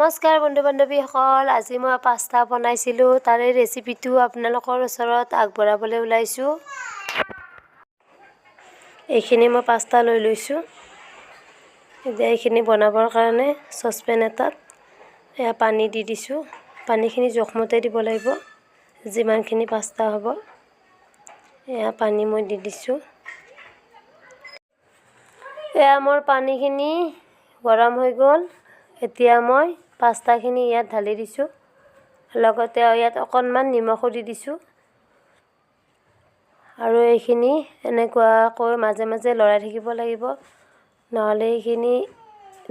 নমস্কাৰ বন্ধু বান্ধৱীসকল, আজি মই পাস্তা বনাইছিলোঁ, তাৰে ৰেচিপিটো আপোনালোকৰ ওচৰত আগবঢ়াবলৈ ওলাইছোঁ। এইখিনি মই পাস্তা লৈ লৈছোঁ। এতিয়া এইখিনি বনাবৰ কাৰণে চচপেন এটাত এয়া পানী দি দিছোঁ। পানীখিনি জোখমতে দিব লাগিব, যিমানখিনি পাস্তা হ'ব। এয়া পানী মই দি দিছোঁ। এয়া মোৰ পানীখিনি গৰম হৈ গ'ল। এতিয়া মই পাস্তাখিনি ইয়াত ঢালি দিছোঁ, লগতে ইয়াত অকণমান নিমখো দি দিছোঁ। আৰু এইখিনি এনেকুৱাকৈ মাজে মাজে লৰাই থাকিব লাগিব, নহ'লে এইখিনি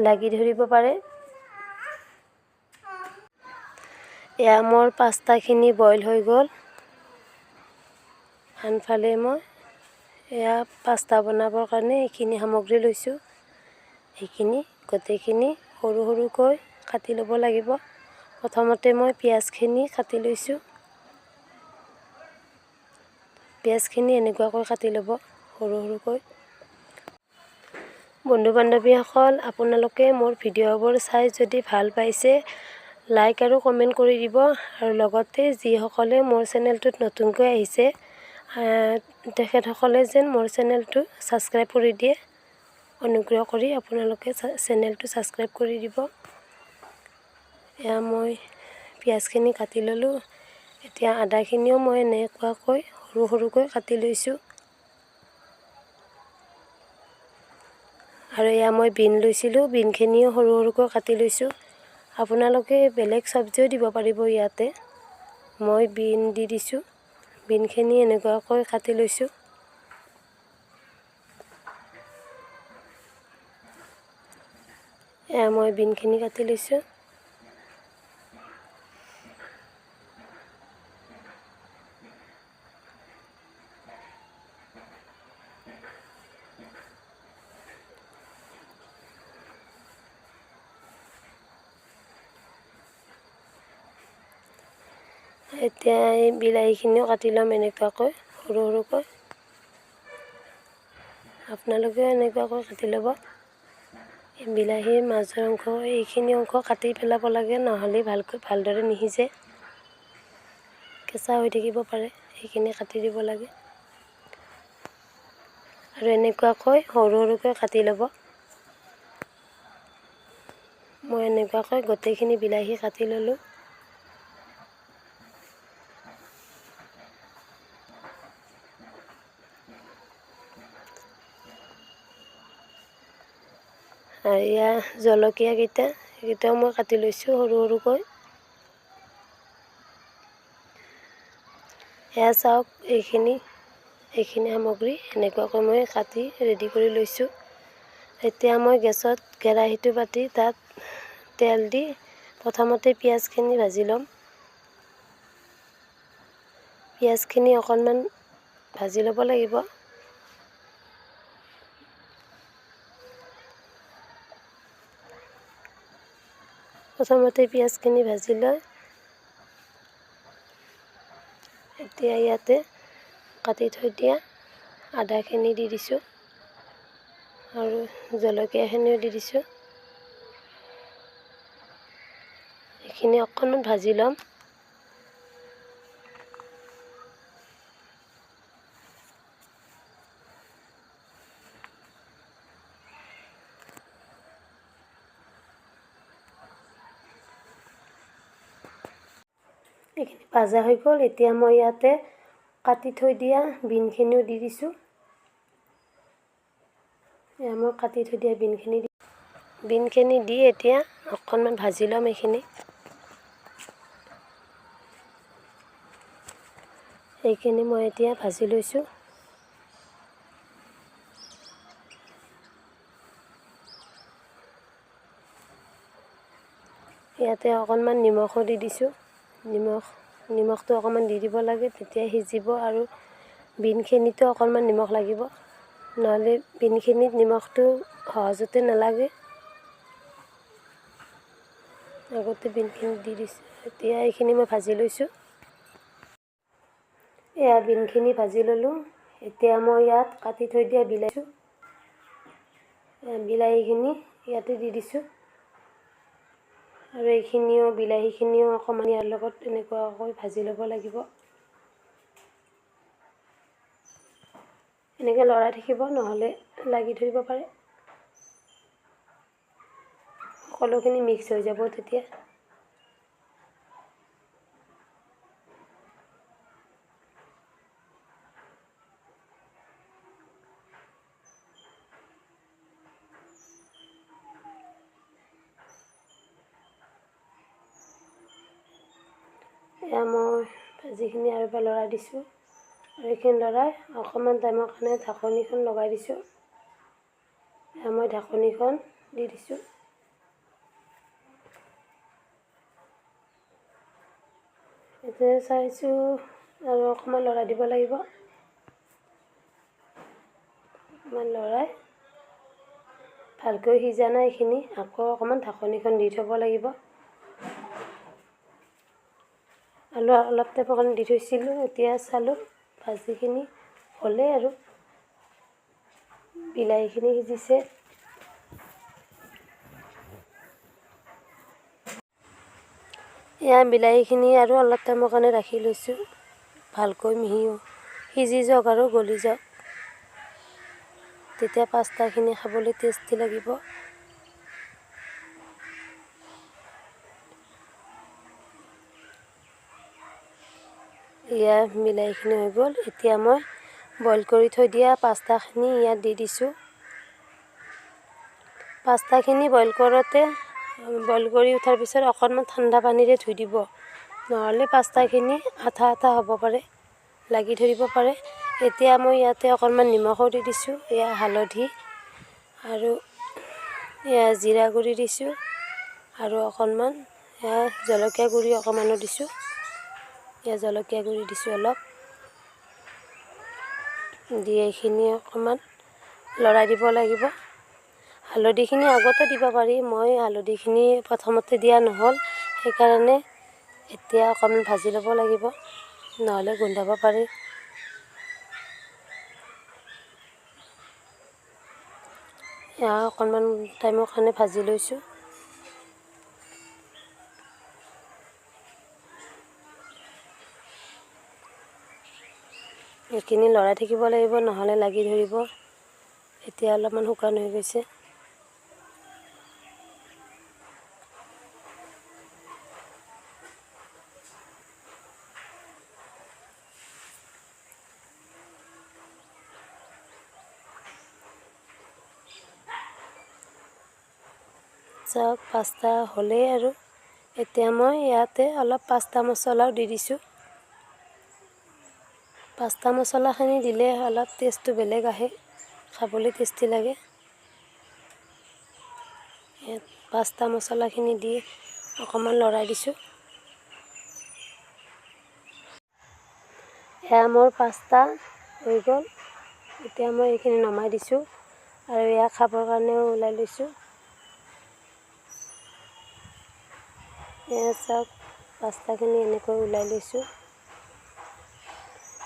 লাগি ধৰিব পাৰে। এয়া মোৰ পাস্তাখিনি বইল হৈ গ'ল। আনফালে মই এয়া পাস্তা বনাবৰ কাৰণে এইখিনি সামগ্ৰী লৈছোঁ। এইখিনি গোটেইখিনি সৰু সৰুকৈ কাটি ল'ব লাগিব। প্ৰথমতে মই পিঁয়াজখিনি কাটি লৈছোঁ। পিঁয়াজখিনি এনেকুৱাকৈ কাটি ল'ব সৰু সৰুকৈ। বন্ধু বান্ধৱীসকল, আপোনালোকে মোৰ ভিডিঅ'বোৰ চাই যদি ভাল পাইছে লাইক আৰু কমেণ্ট কৰি দিব। আৰু লগতে যিসকলে মোৰ চেনেলটোত নতুনকৈ আহিছে, তেখেতসকলে যেন মোৰ চেনেলটো ছাবস্ক্ৰাইব কৰি দিয়ে। অনুগ্ৰহ কৰি আপোনালোকে চেনেলটো ছাবস্ক্ৰাইব কৰি দিব। এয়া মই পিঁয়াজখিনি কাটি ল'লোঁ। এতিয়া আদাখিনিও মই এনেকুৱাকৈ সৰু সৰুকৈ কাটি লৈছোঁ। আৰু এয়া মই বিন লৈছিলোঁ, বিনখিনিও সৰু সৰুকৈ কাটি লৈছোঁ। আপোনালোকে বেলেগ চব্জিও দিব পাৰিব ইয়াতে। মই বিন দি দিছোঁ। বিনখিনি এনেকুৱাকৈ কাটি লৈছোঁ। এয়া মই বিনখিনি কাটি লৈছোঁ। এতিয়া এই বিলাহীখিনিও কাটি ল'ম এনেকুৱাকৈ সৰু সৰুকৈ। আপোনালোকেও এনেকুৱাকৈ কাটি ল'ব। এই বিলাহীৰ মাজৰ অংশ, এইখিনি অংশ কাটি পেলাব লাগে, নহ'লে ভালকৈ ভালদৰে নিসিজে, কেঁচা হৈ থাকিব পাৰে। সেইখিনি কাটি দিব লাগে আৰু এনেকুৱাকৈ সৰু সৰুকৈ কাটি ল'ব। মই এনেকুৱাকৈ গোটেইখিনি বিলাহী কাটি ল'লোঁ। আৰু ইয়াৰ জলকীয়াকেইটা, সেইকেইটাও মই কাটি লৈছোঁ সৰু সৰুকৈ। এয়া চাওক, এইখিনি সামগ্ৰী এনেকুৱাকৈ মই কাটি ৰেডি কৰি লৈছোঁ। এতিয়া মই গেছত কেৰাহীটো পাতি তাত তেল দি প্ৰথমতে পিঁয়াজখিনি ভাজি ল'ম। পিঁয়াজখিনি অকণমান ভাজি ল'ব লাগিব। প্ৰথমতে পিঁয়াজখিনি ভাজি লৈ এতিয়া ইয়াতে কাটি থৈ দিয়া আদাখিনি দি দিছোঁ আৰু জলকীয়াখিনিও দি দিছোঁ। এইখিনি অকণমান ভাজি ল'ম। এইখিনি ভাজা হৈ গ'ল। এতিয়া মই ইয়াতে কাটি থৈ দিয়া বিনখিনিও দি দিছোঁ। এয়া মই কাটি থৈ দিয়া বিনখিনি দি এতিয়া অকণমান ভাজি ল'ম। এইখিনি মই এতিয়া ভাজি লৈছোঁ। ইয়াতে অকণমান নিমখো দি দিছোঁ। নিমখটো অকণমান দি দিব লাগে, তেতিয়া সিজিব। আৰু বিনখিনিতো অকণমান নিমখ লাগিব, নহ'লে বিনখিনিত নিমখটো সহজতে নালাগে। আগতে বিনখিনি দি দিছোঁ। এতিয়া এইখিনি মই ভাজি লৈছোঁ। এয়া বিনখিনি ভাজি ল'লোঁ। এতিয়া মই ইয়াত কাটি থৈ দিয়া বিলাহীখিনি ইয়াতে দি দিছোঁ। আৰু এইখিনিও বিলাহীখিনিও অকণমান ইয়াৰ লগত এনেকুৱাকৈ ভাজি ল'ব লাগিব। এনেকৈ লৰাই থাকিব, নহ'লে লাগি ধৰিব পাৰে। সকলোখিনি মিক্স হৈ যাব তেতিয়া। এয়া মই ভাজিখিনি আৰু এবাৰ লৰাই দিছোঁ। আৰু এইখিনি লৰাই অকণমান টাইমৰ কাৰণে ঢাকনিখন লগাই দিছোঁ। এয়া মই ঢাকনিখন দি দিছোঁ। এতিয়া চাইছোঁ আৰু অকণমান লৰাই দিব লাগিব। অকণমান লৰাই ভালকৈ সিজা নাই এইখিনি, আকৌ অকণমান ঢাকনিখন দি থ'ব লাগিব। আলু অলপ টাইমৰ কাৰণে দি থৈছিলোঁ। এতিয়া চালোঁ ভাজিখিনি হ'লেই আৰু বিলাহীখিনি সিজিছে। এয়া বিলাহীখিনি আৰু অলপ টাইমৰ কাৰণে ৰাখি লৈছোঁ, ভালকৈ মিহি সিজি যাওক আৰু গলি যাওক, তেতিয়া পাস্তাখিনি খাবলৈ টেষ্টি লাগিব। এয়া বিলাহীখিনি হৈ গ'ল। এতিয়া মই বইল কৰি থৈ দিয়া পাস্তাখিনি ইয়াত দি দিছোঁ। পাস্তাখিনি বইল কৰোঁতে বইল কৰি উঠাৰ পিছত অকণমান ঠাণ্ডা পানীৰে ধুই দিব, নহ'লে পাস্তাখিনি আঠা আঠা হ'ব পাৰে, লাগি ধৰিব পাৰে। এতিয়া মই ইয়াতে অকণমান নিমখো দি দিছোঁ, এয়া হালধি আৰু এয়া জিৰা গুড়ি দিছোঁ আৰু অকণমান এয়া জলকীয়া গুড়ি অকণমানো দিছোঁ। এয়া জলকীয়া গুড়ি দিছোঁ অলপ দি এইখিনি অকণমান লৰাই দিব লাগিব। হালধিখিনি আগতে দিব পাৰি, মই হালধিখিনি প্ৰথমতে দিয়া নহ'ল, সেইকাৰণে এতিয়া অকণমান ভাজি ল'ব লাগিব, নহ'লে গোন্ধাব পাৰে। এয়া অকণমান টাইমৰ কাৰণে ভাজি লৈছোঁ। এইখিনি লৰাই থাকিব লাগিব, নহ'লে লাগি ধৰিব। এতিয়া অলপমান শুকান হৈ গৈছে। চাওক পাস্তা হ'লেই আৰু। এতিয়া মই ইয়াতে অলপ পাস্তা মছলাও দি দিছোঁ। পাস্তা মছলাখিনি দিলে অলপ টেষ্টটো বেলেগ আহে, খাবলৈ টেষ্টি লাগে। ইয়াত পাস্তা মছলাখিনি দি অকণমান লৰাই দিছোঁ। এয়া মোৰ পাস্তা হৈ গ'ল। এতিয়া মই এইখিনি নমাই দিছোঁ আৰু এয়া খাবৰ কাৰণেও ওলাই লৈছোঁ। এয়া চাওক পাস্তাখিনি এনেকৈ ওলাই লৈছোঁ।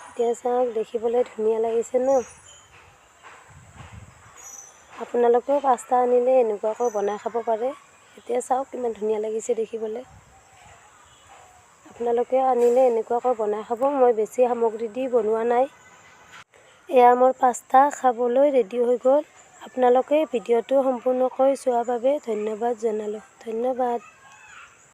এতিয়া চাওক দেখিবলৈ ধুনীয়া লাগিছে ন? আপোনালোকেও পাস্তা আনিলে এনেকুৱাকৈ বনাই খাব পাৰে। এতিয়া চাওক কিমান ধুনীয়া লাগিছে দেখিবলৈ। আপোনালোকেও আনিলে এনেকুৱাকৈ বনাই খাব। মই বেছি সামগ্ৰী দি বনোৱা নাই। এয়া মোৰ পাস্তা খাবলৈ ৰেডি হৈ গ'ল। আপোনালোকে ভিডিঅ'টো সম্পূৰ্ণকৈ চোৱাৰ বাবে ধন্যবাদ জনালোঁ। ধন্যবাদ।